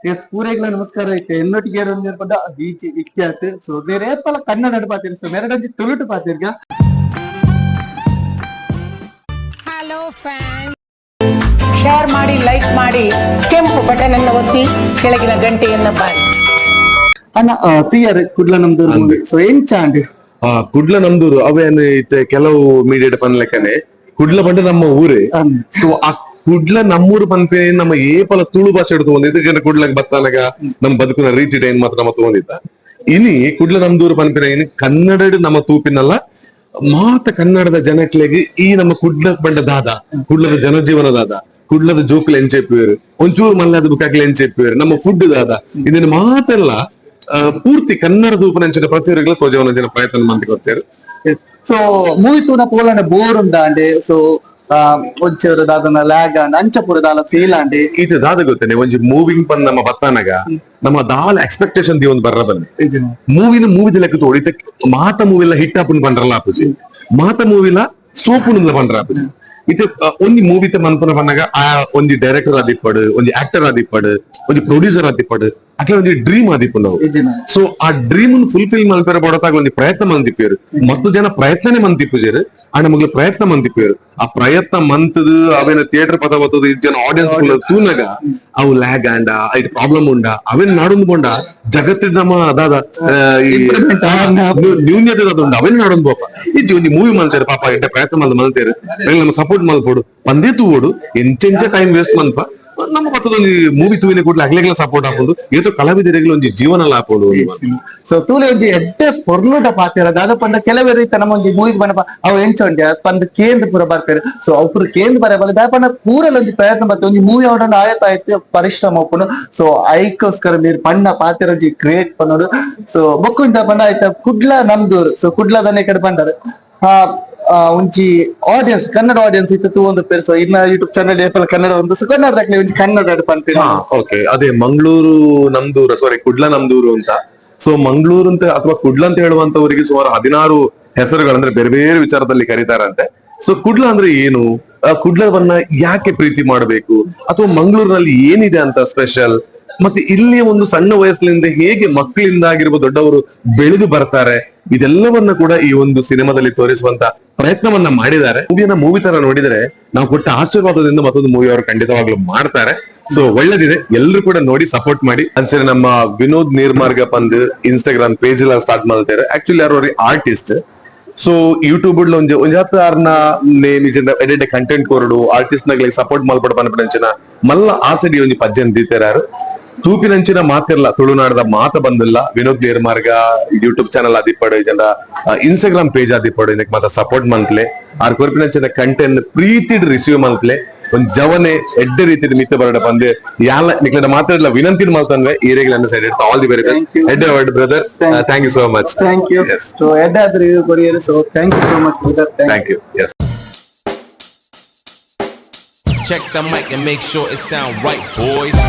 S, ಪೂರೆಗ್ಲ ನಮಸ್ಕಾರ. ಇತ್ತೆ ಎನ್ನೊಟ್ಟಿಗೆ ಪಂಡ ಬೀಚ್ ವಿಖ್ಯಾತ್. ಸೊ ಬೇರೆ ಏಪಲ ಕನ್ನಡ ಪಾತಿರ್, ಸೊ ಮೆರಡೊಂಜಿ ತುಳುಟು ಪಾತಿರ್ಗ. Hello fan. Share ಮಾಡಿ, ಲೈಕ್ ಮಾಡಿ, ಕೆಂಪು ಬಟನ್ ಅನ್ನು ಒತ್ತಿ, ಕೆಳಗಿನ ಗಂಟೆಯನ್ನು ಬಾರಿ. ಅಣ್ಣ, ತುಯ್ಯರ್ ಕುಡ್ಲ ನಮ್ದು? ಸೊ ಎಂಚ ಅಂಡ್? ಆ ಕುಡ್ಲ ನಮ್ದೂರು ಅವೇನು ಇತ್ತೆ ಕೆಲವು ಮೀಡಿಯಾ ಪನ್ಲೆಕ್ಕನೆ ಕುಡ್ಲ ಪಂಡ ನಮ್ಮ ಊರೇ. ಸೊ ಆ ಕುಡ್ಲ ನಮ್ಮೂರು ಪನ್ಪೆ ನಮ್ಮ ಏಪಲ ತುಳು ಭಾಷೆ ತಗೊಂಡಿದ್ದ ಜನ ಕುಡ್ಲಕ್ ಬತ್ತಾನಗ ನಮ್ಮ ಬದುಕಿನ ರೀತಿ ಏನ್ ಮಾತ್ರ ನಮ್ಮ ತಗೊಂಡಿದ್ದ. ಇನಿ ಕುಡ್ಲ ನಮ್ದೂರು ಪನ್ಪಿನ ಇನಿ ಕನ್ನಡ ನಮ್ಮ ತೂಪಿನಲ್ಲ ಮಾತ ಕನ್ನಡದ ಜನಕ್ಲೆಗ್ ಈ ನಮ್ಮ ಕುಡ್ಲ ಬಂಡ ದಾದ, ಕುಡ್ಲದ ಜನಜೀವನ ದಾದ, ಕುಡ್ಲದ ಜೋಕುಲು ಎಂಚೆಪ್ಪುವೆರ್, ಒಂಚೂರು ಮಲ್ಲಾದ ಬುಕ್ಕಾಕ್ಲೆ ಎಂಚೆಪ್ಪುವೆರ್, ನಮ್ಮ ಫುಡ್ ದಾದ, ಇದನ್ನ ಮಾತೆಲ್ಲ ಪೂರ್ತಿ ಕನ್ನಡ ತೂಪನಂಚಿನ ಪ್ರತಿಯೊರಿಗಳ ತೋಜವನಂಚಿನ ಪ್ರಯತ್ನ ಮಂದಿ ಕೊಡ್ತೇವೆ. ಸೊ ಮೂವಿ ತೂನ ಪೋಲಂಡ ಬೋರ್ ಉಂದಾಂಡೆ? ಸೊ ಒಂಚೂರು ದಾದನ ಲ್ಯಾಗ್ ಆಂಡ್, ಅಂಚ ಪೂರ ದಾಲ ಫೀಲ್ ಆಂಡೆ? ಇದು ದಾದ ಗೊತ್ತೇನೆ, ಒಂಜಿ ಮೂವಿಂಗ್ ಪನ್ ನಮ್ಮ ಬತ್ತಾನಗ ನಮ್ಮ ದಾಲ ಎಕ್ಸ್ಪೆಕ್ಟೇಷನ್ the ಒಂದು ಬರ್ರ ಬನ್ನಿ. ಮೂವಿನ ಮೂವಿದ ಲೆಕ್ಕ ತೋಡಿ. ಮಾತ ಮೂವಿಲ ಹಿಟ್ ಆಪುನ್ ಪಂಡ್ರಲ್ಲ ಆಪುಜಿ, ಮಾತ ಮೂವಿಲ ಸೋಪುನ ಪಂಡ್ರ ಆಪುಜಿ. ಇತ್ತೆ ಒಂಜಿ ಮೂವಿತ ಮನ್ಪುನ ಪನ್ನಗ ಆ ಒಂಜಿ ಡೈರೆಕ್ಟರ್ ಆದಿಪ್ಪಡು, ಒಂಜಿ ಆಕ್ಟರ್ ಆದಿಪ್ಪಡು, ಒಂಜಿ ಪ್ರೊಡ್ಯೂಸರ್ ಆದಿಪ್ಪಡು, ಅಕ್ಲೆ ಒಂಜಿ ಡ್ರೀಮ್ ಆದಿಪ್ಪು. ಸೊ ಆ ಡ್ರೀಮ್ ಫುಲ್ಫಿಲ್ ಮಲ್ಪೆರ ಬಡತಾಗ ಒಂಜಿ ಪ್ರಯತ್ನ ಮಂತಿಪ್ಪೇರು. ಮತ್ತು ಜನ ಪ್ರಯತ್ನನೇ ಮಂತಿಪ್ಪುಜೇರು, ಆ ನಮಗ್ಲ ಪ್ರಯತ್ನ ಮಂತಿಪ್ಪೇರು. ಆ ಪ್ರಯತ್ನ ಮಂತದು ಅವೇನ ಥಿಯೇಟರ್ ಪದ ಬತ್ತದು, ಜನ ಆಡಿಯನ್ಸ್ ತೂನಗ ಅವು ಲ್ಯಾಗ್ ಆಂಡ, ಐಟ್ ಪ್ರಾಬ್ಲಮ್ ಉಂಡ, ಅವೇನ್ ನಾಡೊಂದು ಬೋಂಡ ಜಗತ್ತಿನ ನಮ್ಮ ಅದಾದ ಈ ನ್ಯೂನ್ಯತೆ ಉಂಡು, ಅವೇನ್ ನಾಡೊಂದು ಬೋಪ ಇಜ್ಜಿ. ಒಂಜಿ ಮೂವಿ ಮಲ್ತೇರು, ಪಾಪ ಎಡ್ಡೆ ಪ್ರಯತ್ನ ಮಲ್ತ ಮಲ್ತೇರು, ನಮ್ಮ ಸಪೋರ್ಟ್ ಮಲ್ಪೋಡು ಪಂದೇ ತೂವೋಡು. ಎಂಚೆಂಚ ಟೈಮ್ ವೇಸ್ಟ್ ಮನ್ಪ. ನಮ್ಮ ಬತ್ತದೊಂಜಿ ಮೂವಿ ತೂವಿನ ಕೂಡಲೇ ಅಗ್ಲೆಗ್ಲ ಸಪೋರ್ಟ್ ಹಾಕೊಂಡು ಏತೋ ಕಲಾವಿದರಿಗಳ ಒಂಜಿ ಜೀವನ ಆಪೋಡು. ಸೊ ತೂಲೆ, ಒಂಜಿ ಎಡ್ಡೆ ಪೊರ್ಲುದ ಪಾತೆರ. ದಾದ ಪಂಡ ಕೆಲವರು ಇತ್ತ ನಮ್ಮ ಒಂಜಿ ಮೂವಿಗ್ ಬನ್ನಪ ಅವು ಎಂಚ ಉಂಡೆ ಪಂದ್ ಕೇಂದ್ರ ಪೂರ ಬರ್ತಾರೆ. ಸೊ ಅವು ಪೂರ ಕೇಂದ್ರ ಬರ ಬಲ್ಲ. ದಾದ ಪಂಡ ಪೂರಲ ಒಂಜಿ ಪ್ರಯತ್ನ ಬರ್ತದೆ. ಒಂಜಿ ಮೂವಿ ಅವಡೊಂದು ಆಯತ್ ಆಯ್ತು ಪರಿಶ್ರಮ ಉಪ್ಪುಂಡು. ಸೊ ಐಕೋಸ್ಕರ ಮೀರ್ ಪಣ್ಣ ಪಾತೆರ ಒಂಜಿ ಕ್ರಿಯೇಟ್ ಪನ್ನೋಡು. ಸೊ ಬೊಕ್ಕುಂಟ ಪಂಡ ಆಯ್ತ ಕುಡ್ಲ ನಮ್ದೂರು. ಸೊ ಕುಡ್ಲದನೆ ಕಡೆ ಪಂಡರು ಆ ಆ, ಒಂಜಿ ಆಡಿಯನ್ಸ್, ಕನ್ನಡ ಆಡಿಯನ್ಸ್ ಇತ್ತು ತೂ ಒಂದು ಪೇರ್. ಸೊ ಇನ್ನ ಯೂಟ್ಯೂಬ್ ಚಾನಲ್ ಏಪಲ ಕನ್ನಡ ಒಂದು. ಸೊ ಕನ್ನಡದಾಗ್ಲಿ ಒಂಜಿ ಕನ್ನಡ ಪನ್ಪಿನ. ಓಕೆ, ಅದೇ ಮಂಗಳೂರು ನಮ್ದೂರು, ಸಾರಿ, ಕುಡ್ಲ ನಮ್ದೂರು ಅಂತ. ಸೊ ಮಂಗಳೂರು ಅಂತ ಅಥವಾ ಕುಡ್ಲ ಅಂತ ಹೇಳುವಂತವರಿಗೆ ಸುಮಾರು 16 ಹೆಸರುಗಳಂದ್ರೆ ಬೇರೆ ಬೇರೆ ವಿಚಾರದಲ್ಲಿ ಕರೀತಾರಂತೆ. ಸೊ ಕುಡ್ಲ ಅಂದ್ರೆ ಏನು, ಆ ಕುಡ್ಲವನ್ನ ಯಾಕೆ ಪ್ರೀತಿ ಮಾಡಬೇಕು, ಅಥವಾ ಮಂಗಳೂರಿನಲ್ಲಿ ಏನಿದೆ ಅಂತ ಸ್ಪೆಷಲ್, ಮತ್ತೆ ಇಲ್ಲಿ ಒಂದು ಸಣ್ಣ ವಯಸ್ಸಿನಿಂದ ಹೇಗೆ ಮಕ್ಕಳಿಂದ ಆಗಿರ್ಬೋದು ದೊಡ್ಡವರು ಬೆಳೆದು ಬರ್ತಾರೆ, ಇದೆಲ್ಲವನ್ನ ಕೂಡ ಈ ಒಂದು ಸಿನಿಮಾದಲ್ಲಿ ತೋರಿಸುವಂತ ಪ್ರಯತ್ನವನ್ನ ಮಾಡಿದ್ದಾರೆ. ಮೂವಿಯನ್ನ ಮೂವಿ ತರ ನೋಡಿದರೆ ನಾವು ಕೊಟ್ಟ ಆಶೀರ್ವಾದದಿಂದ ಮತ್ತೊಂದು ಮೂವಿ ಅವರು ಖಂಡಿತವಾಗ್ಲೂ ಮಾಡ್ತಾರೆ. ಸೊ ಒಳ್ಳೇದಿದೆ, ಎಲ್ರು ಕೂಡ ನೋಡಿ ಸಪೋರ್ಟ್ ಮಾಡಿ. ಅಂಚನೆ ನಮ್ಮ ವಿನೋದ್ ನೀರ್ಮಾರ್ಗ ಪಂದ್ ಇನ್ಸ್ಟಾಗ್ರಾಮ್ ಪೇಜ್ ಎಲ್ಲ ಸ್ಟಾರ್ಟ್ ಮಾಡ್ತಾರೆ. ಆಕ್ಚುಲಿ ಯಾರು artist. So YouTube ಒಂಜಿ ಒಂಜಿ ಹತ್ತು ಆರ್ನ ನೇಮ್ ಎಡೆಡೆ ಕಂಟೆಂಟ್ ಕೊರಡು, ಆರ್ಟಿಸ್ಟ್ ನಗಳಿಗೆ ಸಪೋರ್ಟ್ ಮಲ್ಪಡ ಪನ್ಪನಂಚಿನ ಮಲ್ಲ ಆಸಡಿ ಒಂಜಿ ಪಜ್ಜನ್ ದೀತೆರಾರು. ತೂಪಿನಂಚಿನ ಮಾತಿರ್ಲ ತುಳುನಾಡದ ಮಾತ ಬಂದಿಲ್ಲ. ವಿನೋದ್ ನೀರ್ಮಾರ್ಗ ಯೂಟ್ಯೂಬ್ ಚಾನಲ್ ಆದಿಪ್ಪಡು, ಜನ ಇನ್ಸ್ಟಾಗ್ರಾಮ್ ಪೇಜ್ ಆದಿಪ್ಪಡು, ಇದಕ್ಕೆ ಮಾತ ಸಪೋರ್ಟ್ ಮನ್ಪ್ಲೆ. ಆರ್ ಕೊರ್ಪಿನಂಚಿನ ಕಂಟೆಂಟ್ ಪ್ರೀತಿಡ್ ರಿಸೀವ್ ಮನ್ಪ್ಲೆ. ಒಂದ್ ಜವನೆ ಎಡ್ಡೆ ರೀತಿದ ಮಿತ್ತ ಬರಡ ಬಂದೆ ಯಾಲ ನಿಕ್ಲೆನ ಮಾತಾಡಲ್ಲ ವಿನಂತಿ ಮಲ್ತಂದ್ರೆ ಈ side. All the very best. ಎಡ್ಡೆ word brother, thank you so much. Thank you. So ಎಡ್ಡೆ ಆದ್ರೆ courier. So thank you so much brother. Thank you, yes. Check the mic and make sure it sound right, boys.